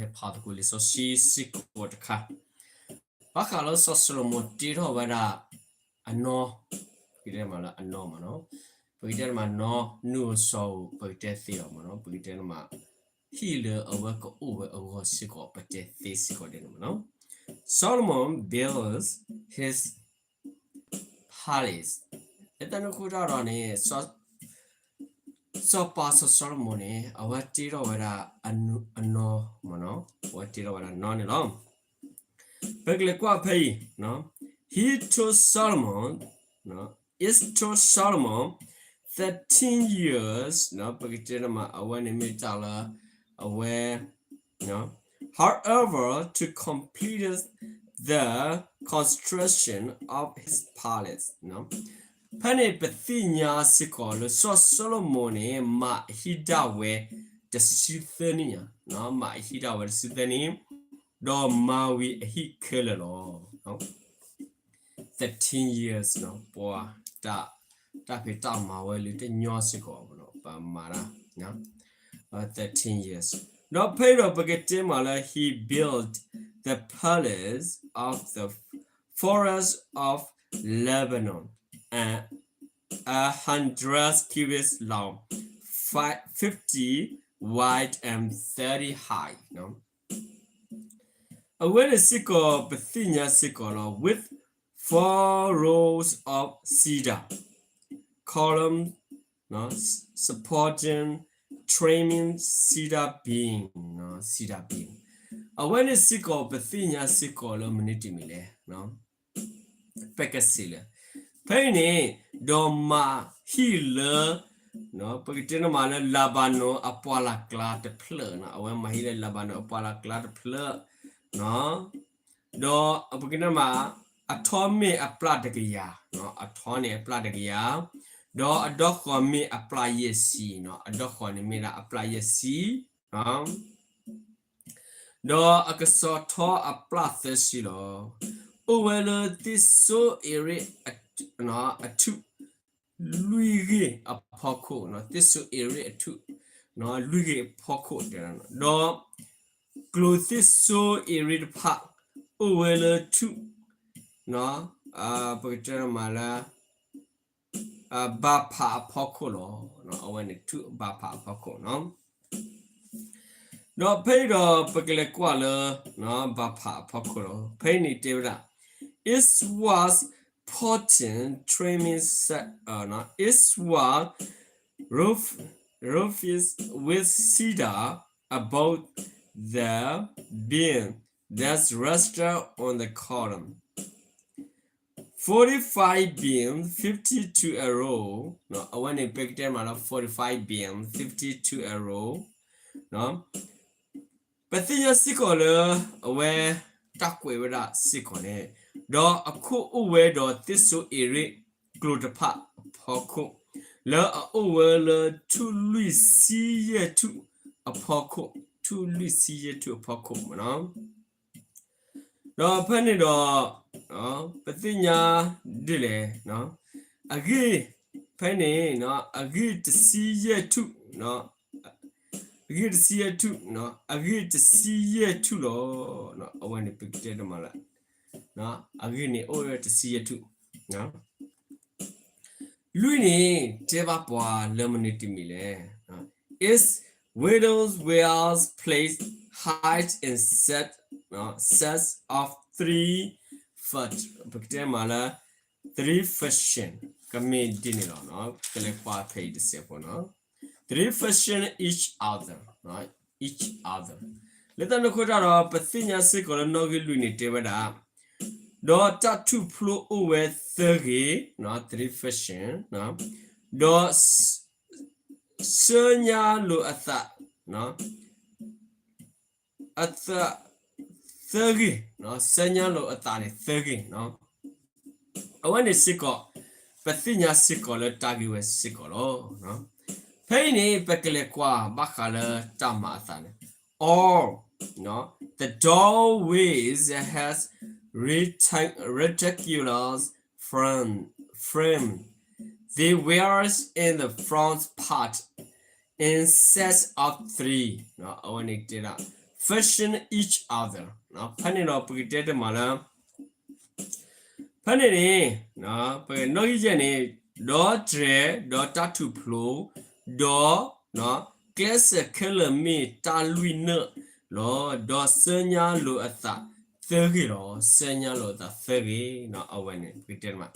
ပကလဲၤဖးသကိးလံာ်စီဆှံစ့ၢ်ကီးတခါ, ဘၣ်ဃးလၢစီၤၡလိၤမိၣ်တ့ထီၣ်ဝဲဒၣ်အနီၢ်, ပကတဲမးလၢအနီၢ်မးနီၤ, ပကတဲမးနီၢ်နုာ်အစီၤဧိၤ ပကတဲသ့လီၤမးနီၤ, ပကတဲမး ဟံၣ်လၢအဝဲကအိၣ်ဝဲအဂီၢ်စ့ၢ်ကီး ပတဲသ့စ့ၢ်ကီးဒ်န့ၣ်မးနီၤ. Solomon builds his palace. လၢတၢ်န့ၣ်အဃိတၢ်ဒီးန့ၣ် စီၤပၤစီၤၡလိၤမိၣ်န့ၣ် အဝဲတ့ထီၣ်ဝဲဒၣ်အနီၢ်, အဝဲတ့ထီၣ်ဝဲဒၣ်နီၢ်န့ၣ်လီၤ. ပကလဲၤကွၢ်ဖဲအံၤ, He took Solomon, it took Solomon thirteen years, ပကတဲန့ၣ်မး အဝဲန့ၣ်မ့ၢ်တၢ်လၢ အဝဲ however, to complete the construction of his palace. ဖဲန့ၣ်ပသ့ၣ်ညါစ့ၢ်ကီးလၢစီၤၡလိၤမိၣ်န့ၣ် မၤအဟံၣ်ဒၣ်ဝဲတဆံသၢနံၣ်ညါ, မၤအဟံၣ်ဒၣ်ဝဲတဆံသၢနံၣ်, ဒီးမၤဝံၤအဟံၣ်ခဲလၢာ်လီၤ. thirteen years ပှၤ တၢ်ဖံးတၢ်မၤဝဲလၢတညီစ့ၢ်ကီး ပမၤတၢ် thirteen years, ဒီးဖဲအံၤဒီးပကတဲမးလၢ he built the palace of the forest of Lebanon, a hundred cubits long, fifty wide and thirty high. အဝဲန့ၣ်စ့ၢ်ကီး ပသ့ၣ်ညါစ့ၢ်ကီးလီၤ with four rows of cedar column supporting trimmed cedar beam, cedar beam. အဝဲန့ၣ်စ့ၢ်ကီး ပသ့ၣ်ညါစ့ၢ်ကီးလၢမနုၤတမံၤလဲၣ် ပကစံးလၢ ဖဲအံၤန့ၣ် ဒီးမၤဟံၣ်လၢ ပကတဲန့ၣ်မးလၢ လၤဘၤနိၣ်အပှၢ်လၢ်ကျါတဖျၢၣ်, အဝဲမၤဟံၣ်လၢလၤဘၤနိၣ်အပှၢ်လၢ်ကျါတဖျၢၣ်, ဒီးပကတဲန့ၣ်မး အထီမ့ၢ်အပျၢ်တကယၤ, အထီန့ၣ်အပျၢ်တကယၤ, ဒီးအဒီဃီၤမ့ၢ်အပျၢ်ယဲၢ်ဆံ, အဒီဃီၤန့ၣ်မ့ၢ်ဒၣ်အပျၢ်ယဲၢ်ဆံ ဒီးအကစီၤထီအပျၢ်သၢဆံလီၤ. အိၣ်ဝဲလၢသ့ၣ်စိၤအ့ရ့ၣ်အထူၣ်လွံၢ်ဂ့ၢ်အဖီခိၣ်, သ့ၣ်စိၤအ့ရ့ၣ်အထူၣ်လွံၢ်ဂ့ၢ်အဖီခိၣ်, ဒီးကျိၤသ့ၣ်စိၤအ့ရ့ၣ်တဖၣ် အိၣ်ဝဲလၢထူၣ် ပကတဲမးလၢ ဘၤဖးအဖီခိၣ်လီၤ. အဝဲန့ၣ်ထူၣ်ဘၤဖးအဖီခိၣ်လီၤ. ဒီးဖဲအံၤဒီးပကလဲၤကွၢ်လၢ ဘၤဖးအဖီခိၣ်လီၤ. ဖဲအံၤန့ၣ်တဲဝဲဒၣ် it was potent trimming set, it was roofed with cedar above the beam that rested on the column. Forty-five beam, fifty to a row, အဝဲန့ၣ် ပကတဲမးလၢ forty-five beam, fifty to a row, ပသ့ၣ်ညါစ့ၢ်ကီးလၢ အဝဲတၢ်ကွဲးဝဲဒၣ်စ့ၢ်ကီးန့ၣ်, ဒီးအခိၣ်အိၣ်ဝဲဒီးသ့ၣ်စိၤအ့ရ့ၣ်ကျိၤတဖၣ်အဖီခိၣ်, လၢအအိၣ်ဝဲလၢထူၣ်လွံၢ်ဆံယဲၢ်ထူၣ်အဖီခိၣ်, ထူၣ်လွံၢ်ဆံယဲၢ်ထူၣ်အဖီခိၣ်မးနီၤ. ဒီးဖဲန့ၣ်ဒီး ပသ့ၣ်ညါဒ်လဲၣ်, အဂ့ၢ် ဖဲန့ၣ် အဂ့ၢ်တဆံယဲၢ်ထူၣ်, အဂ့ၢ်တဆံယဲၢ်ထူၣ်, အဂ့ၢ်တဆံယဲၢ်ထူၣ်လီၤ. အဝဲန့ၣ်ပကတဲတမးလၢ အဂ့ၢ်န့ၣ်အိၣ်ဝဲတဆံယဲၢ်ထူၣ် လွံၢ်န့ၣ် တဲဘၣ်ပှၤလၢမနုၤတမံၤလဲၣ်. Its windows were placed height in set, set of three foot, ပကတဲမးလၢ three fashion ကမ့ၢ်ဒ်န့ၣ်လီၤ. ကလဲၤကွၢ်ဖဲအံၤတစဲးဖိနီၤ. Three fashion each other, each other. လၢတၢ်န့ၣ်အဃိတၢ်ဒီး ပသ့ၣ်ညါစ့ၢ်ကီးလၢနီၣ်ဂံၢ်လွံၢ်န့ၣ်တဲဝဲဒၣ်, ဒီးတၢ်ထူၣ်ဖျိအိၣ်ဝဲသၢဂ့ၤ, three fashion, ဒီး စၢညါလိာ်အသး အသးသၢဂ့ၤ, စၢညါလိာ်အသးန့ၣ်သၢဂ့ၤ, အဝဲန့ၣ်စ့ၢ်ကီး ပသ့ၣ်ညါစ့ၢ်ကီးလၢတၢ်ဂ့ၢ်ဝဲစ့ၢ်ကီးလီၤ. ဖဲအံၤန့ၣ် ပကလဲၤကွၢ်ဘၣ်ဃးလၢတၢ်မၤအသးန့ၣ်, all, the doorways has rectan-, rectangular frame, frame. They were in the front part in sets of three, အဝဲန့ၣ်တဲဒၣ် affection each other ဖဲန့ၣ်ဒီးပကတဲတမးလၢ ဖဲန့ၣ်န့ၣ် ပနီၣ်ဂံၢ်ယဲၢ်န့ၣ် ဒီးတြဲၤ ဒီးတၢ်ထူၣ်ဖျိ ဒီး ကျဲးစၢးခဲလၢာ်မ့ၢ်တၢ်လွံၢ်နၢၣ်လီၤ. ဒီးသၢညါလိာ်အသးသၢဂ့ၤလီၤ. သၢညါလိာ်အသးသၢဂ့ၤ အဝဲန့ၣ် ပကတဲတမး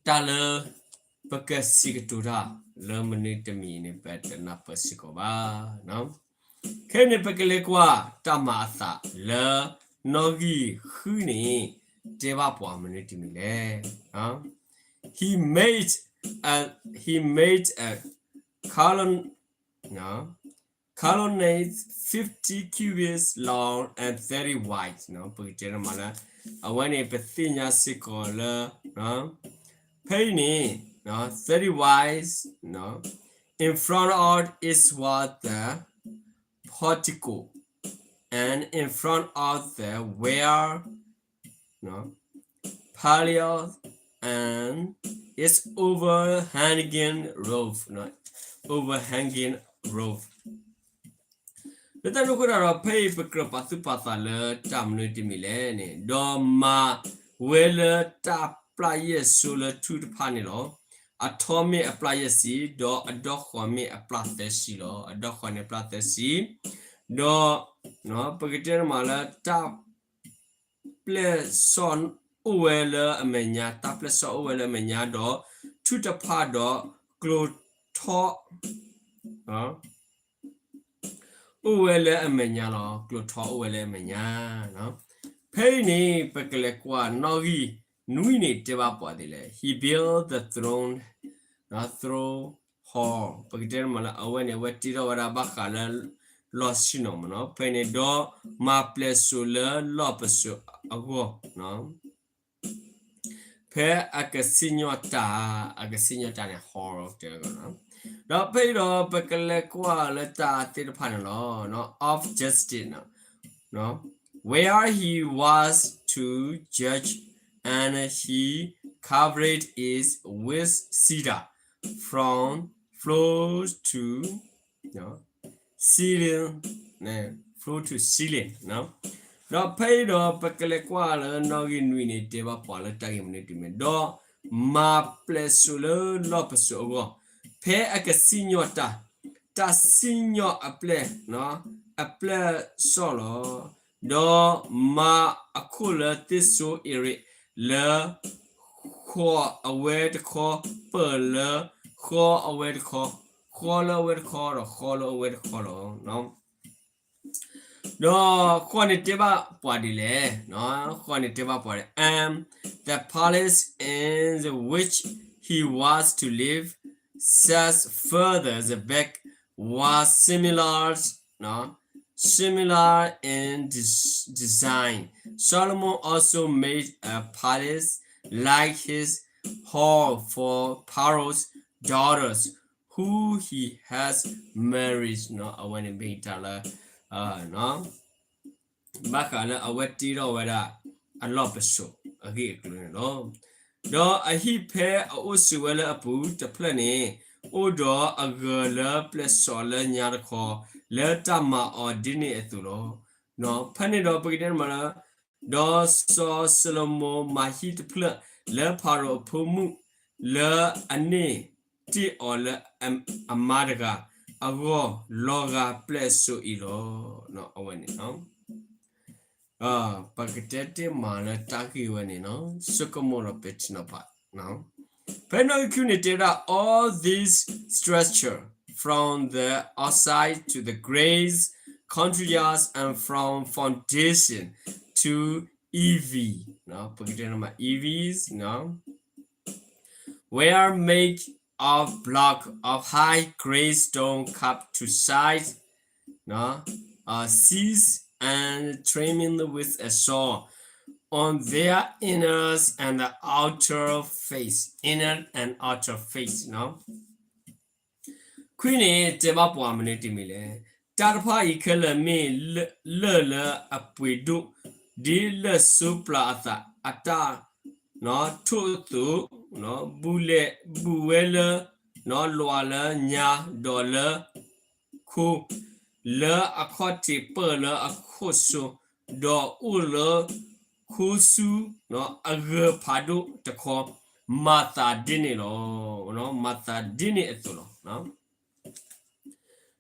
တၢ်လၢ ပကစံးကတိၤတၢ်လၢမနုၤတမံၤန့ၣ် ပတနၢ်ပၢၢ်စ့ၢ်ကီးဘၣ်. ခဲအံၤန့ၣ် ပကလဲၤကွၢ်တၢ်မၤအသးလၢ နီၣ်ဂံၢ်ဃုန့ၣ် တဲဘၣ်ပှၤမနုၤတမံၤလဲၣ်. He made a, he made a colon, colonnade fifty cubits long and thirty wide ပကတဲတမးလၢ အဝဲန့ၣ်ပသ့ၣ်ညါစ့ၢ်ကီးလၢ ဖဲအံၤန့ၣ် thirty wide, in front of it was the portico, and in front of the were palios and its overhanging roof, overhanging roof. လၢတၢ်န့ၣ်အဃိဒီး ဖဲအံၤပကြၢးပာ်သူၣ်ပာ်သးလၢတၢ်မနုၤတမံၤ လဲၣ်န့ၣ်, ဒီးမၤဝဲလၢတၢ်ပျၢ်ယဲၢ်ဆိလၢထူတဖၣ်န့ၣ်လီၤ. အထီမ့ၢ်အပျၢ်ယဲၢ်ဆံ, ဒီးအဒီဃီၤမ့ၢ်အပျၢ်သၢဆံလီၤ. အဒီဃီၤန့ၣ်ပျၢ်သၢဆံ, ဒီး ပကတဲန့ၣ်မးလၢတၢ် ပျဲၢ်စီၣ်အိၣ်ဝဲလၢအမဲာ်ညါ, တၢ်ပျဲၢ်စီၣ်အိၣ်ဝဲလၢအမဲာ်ညါ, ဒီးထူတဖၣ်ဒီးကျိၤထီ အိၣ်ဝဲလၢအမဲာ်ညါလီၤ. ကျိၤထီအိၣ်ဝဲလၢအမဲာ်ညါ. ဖဲအံၤန့ၣ် ပကလဲၤကွၢ်နီၣ်ဂံၢ်နွံန့ၣ် တဲဘၣ်ပှၤဒ်လဲၣ်. He built the throne, throne hall. ပကတဲမးလၢအဝဲန့ၣ် အဝဲတ့ထီၣ်ဝဲဒၣ်ဘၣ်ဃးလၢလီၢ်ဆ့ၣ်နီၤမးနီၤ. ဖဲန့ၣ်ဒီးမၤပျဲၢ်စိာ်လၢလီၢ်ပစိာ်အဂီၢ် ဖဲအကစံၣ်ညီၣ်တၢ်, အကစံၣ်ညီၣ်တၢ်န့ၣ် hall တဲလီၤ. ဒီးဖဲအံၤဒီးပကလဲၤကွၢ်လၢတၢ်သ့ၣ်တဖၣ်န့ၣ်လီၤ. Of justice, where he was to judge, and he covered it with cedar from floor to ceiling, floor to ceiling. ဒီးဖဲအံၤဒီးပကလဲၤကွၢ်လၢနီၣ်ဂံၢ်နွံန့ၣ် တဲဘၣ်ပှၤလၢတၢ်ဂ့ၢ်မနုၤတမံၤ, ဒီးမၤပျဲၢ်စိာ်လၢလီၢ်ပစိာ်အဂီၢ်, ဖဲအကစံၣ်ညီၣ်တၢ်, တၢ်စံၣ်ညီၣ်အပျဲၢ်, အပျဲၢ်စီၣ်လီၤ. ဒီးမၤအခိၣ်လၢသ့ၣ်စိအ့ရ့း လၢ ဃီၤအဝဲတခီ, ပၢၢ်လၢဃီအဝဲတခီ, ဃီလၢအဝဲတခီ ဒီးဃီလၢအဝဲတခီလီၤ. ဒီးဃီန့ၣ်တဲဘၣ်ပှၤဒ်လဲၣ်, ဃီန့ၣ်တဲဘၣ်ပှၤဒ်လဲၣ်, And the palace in which he was to live, set further back, was similar, similar in des-, design. Solomon also made a palace like his hall for Pharaoh's daughters, who he has married. အဝဲန့ၣ်မ့ၢ်တၢ်လၢ ဘၣ်ဃးလၢအဝဲတ့ထီၣ်ဝဲဒၣ် အလီၢ်ပစိာ်အဂ့ၢ်အကျိၤန့ၣ်လီၤ. ဒီးအဟံၣ်ဖဲအအိၣ်စံးဝဲလၢအပူၤတဖျၢၣ်န့ၣ်, အိၣ်ဒီးအဂၢၤလၢပျဲၢ်စီာ်လၢညါတခီ, လၢတၢ်မၤအီၤဒ်န့ၣ်အသိးလီၤ. ဖဲန့ၣ်ဒီးပကတဲမးလၢ ဒီးစီၤၡလိၤမိၣ်မၤဟံၣ်တဖျၢၣ်လၢဖၤရိၤအဖိမုၣ်, လၢအန့ၢ်တ့ၢ်အီၤလၢအမါတဂၤအဂီၢ်, လီၤဂာ်ပျဲၢ်စိာ်အံၤလီၤ. အဝဲန့ၣ် ပကတဲတ့ၢ်မးလၢတၢ်ဂ့ၢ်ဝဲန့ၣ်နီၤ, ဆိကမိၣ်ဒီးပဲာ်ထံနီၤဖး. ဖဲနီၣ်ဂံၢ်ခံန့ၣ်တဲဝဲဒၣ်, All these structures, from the outside to the great courtyards and from foundation to eaves, ပကတဲမး eaves, were made of blocks of high gray stone cut to size, seasoned and trimmed with a saw on their inner and outer face, inner and outer face. ခွံန့ၣ်တဲဘၣ်ပှၤမနုၤတမံၤလဲၣ်. တၢ်တဖၣ်အံၤခဲလၢာ်မ့ၢ်လၢၢ်လၢအပှ့ၤဒိၣ်, ဒ်လၢၢ်စိပျၢ်အသးအတၢ်ထိၣ်အသိး, ဘူးဝဲလၢ လွးလၢညါဒီးလၢခိ, လၢအခီၣ်ထံးပၢၢ်လၢအခိၣ်စိ, ဒီးအိၣ်လၢခိဆူအဂၢၤဖးဒိၣ်တခီ, မၤသးဒ်န့ၣ်လီၤ. မၤသးဒ်န့ၣ်အသိးလီၤ.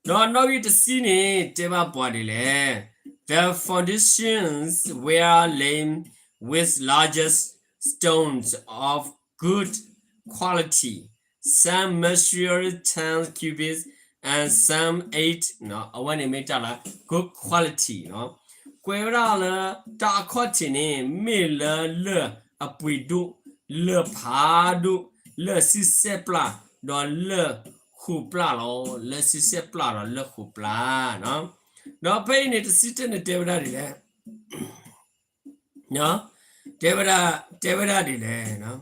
ဒီးနီၣ်ဂံၢ်တဆံန့ၣ် တဲဘၣ်ပှၤဒ်လဲၣ်, The foundations were laid with large stones of good quality, some measured ten cubits and some eight, အဝဲန့ၣ်မ့ၢ်တၢ်လၢ good quality ကွဲးဝဲဒၣ်လၢ တၢ်အခီၣ်ထံးန့ၣ် မ့ၢ်လၢလၢၢ်အပှ့ၤဒိၣ်, လၢၢ်ဖးဒိၣ်, လၢၢ်ဆံဆဲၣ်ပျၢ်, ဒီးလၢၢ်ဃိးပျၢ်လီၤ. လၢၢ်ဆံဆဲၣ်ပျၢ်ဒီးလၢၢ်ဃိးပျၢ်. ဒီးဖဲအံၤန့ၣ် တဆံတၢန့ၣ်တဲဝဲဒၣ်ဒ်လဲၣ် တဲဝဲဒၣ်, တဲဝဲဒၣ်ဒ်လဲၣ်,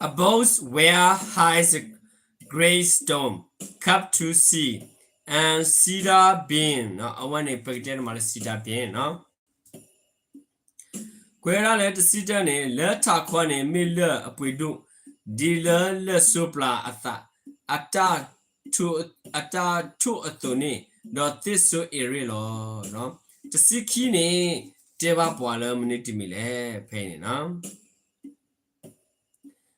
Above were high gray stone, cupped to see, and cedar beam, အဝဲန့ၣ် ပကတဲန့ၣ်မးလၢ cedar beam ကွဲးဒၣ်လၢတဆံတၢန့ၣ် လၢထးခီန့ၣ် မ့ၢ်လၢၢ်အပှ့ၤဒိၣ်, ဒ်လၢလၢၢ်စိပျၢ်အသး, အတၢ်ထိၣ်အသိးန့ၣ်, ဒီးသ့ၣ်စိအ့ၤရ့ၣ်လီၤ. တဆံခံန့ၣ် တဲဘၣ်ပှၤလၢမနုၤတမံၤလဲၣ် ဖဲအံၤန့ၣ်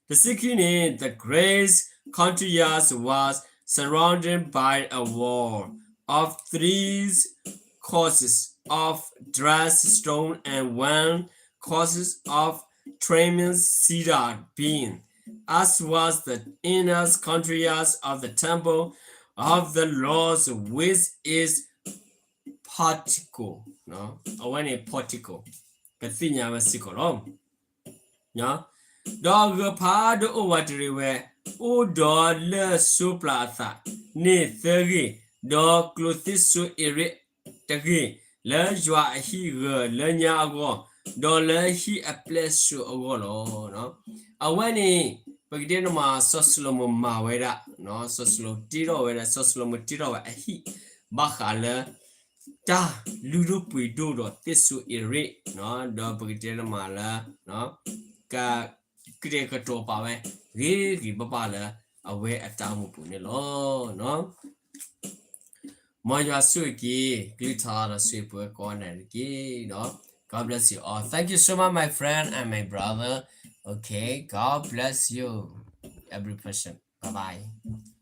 တဆံခံန့ၣ် the great courtyard was surrounded by a wall of three courses of dressed stone and one courses of trimmed cedar beam, as was the inner courtyard of the temple of the Lord with its portico. အဝဲန့ၣ် portico ကသ့ၣ်ညါဝဲစ့ၢ်ကီးလီၤ. ဒီးအဂၢၤဖးဒိၣ်အိၣ်ဝးတရံးဝဲ, အိၣ်ဒီးလၢၢ်စိပျၢ်အသးန့ၣ်သၢဂ့ၢ်, ဒီးကျိၤသ့ၣ်စိအ့ၤရ့ၣ်တဂ့ၢ်, လၢယွၤအဟံၣ်ဂၢၢ်လၢညါအဂီၢ်, ဒီးလၢဟံၣ်အပျဲၢ်စိအဂီၢ်လီၤ. အဝဲန့ၣ် ပကတဲန့ၣ်မး စီၤၡလိၤမိၤမၤဝဲဒၣ်, စီၤၡလိၤတ့ထီၣ်ဝဲဒၣ်, စီၤၡလိၤမိၤတ့ထီၣ်ဝဲအဟံၣ် ဘၣ်ဃးလၢ တၢ်လုၢ်ဒိၣ်ပှ့ၤဒိၣ်ဒီးသ့ၣ်စိအ့ၤရ့ၣ်, ဒီးပကတဲန့ၣ်မးလၢ က ကတဲာ်ကတီၤပာ်ဝဲ ဂ့ၤဂ့ၤဘၣ်ဘၣ်လၢ အဝဲအတၢ်အိၣ်မူပူၤန့ၣ်လီၤ. မ်ယွၤဆိၣ်ဂ့ၤက့ၤ ကလုၢ်ကထါဒီးဆိၣ်ဂ့ၤပှၤကိးဂၤဒဲးတက့ၢ်. God bless you all. Thank you so much, my friend and my brother. Okay, God bless you, every person. Bye bye.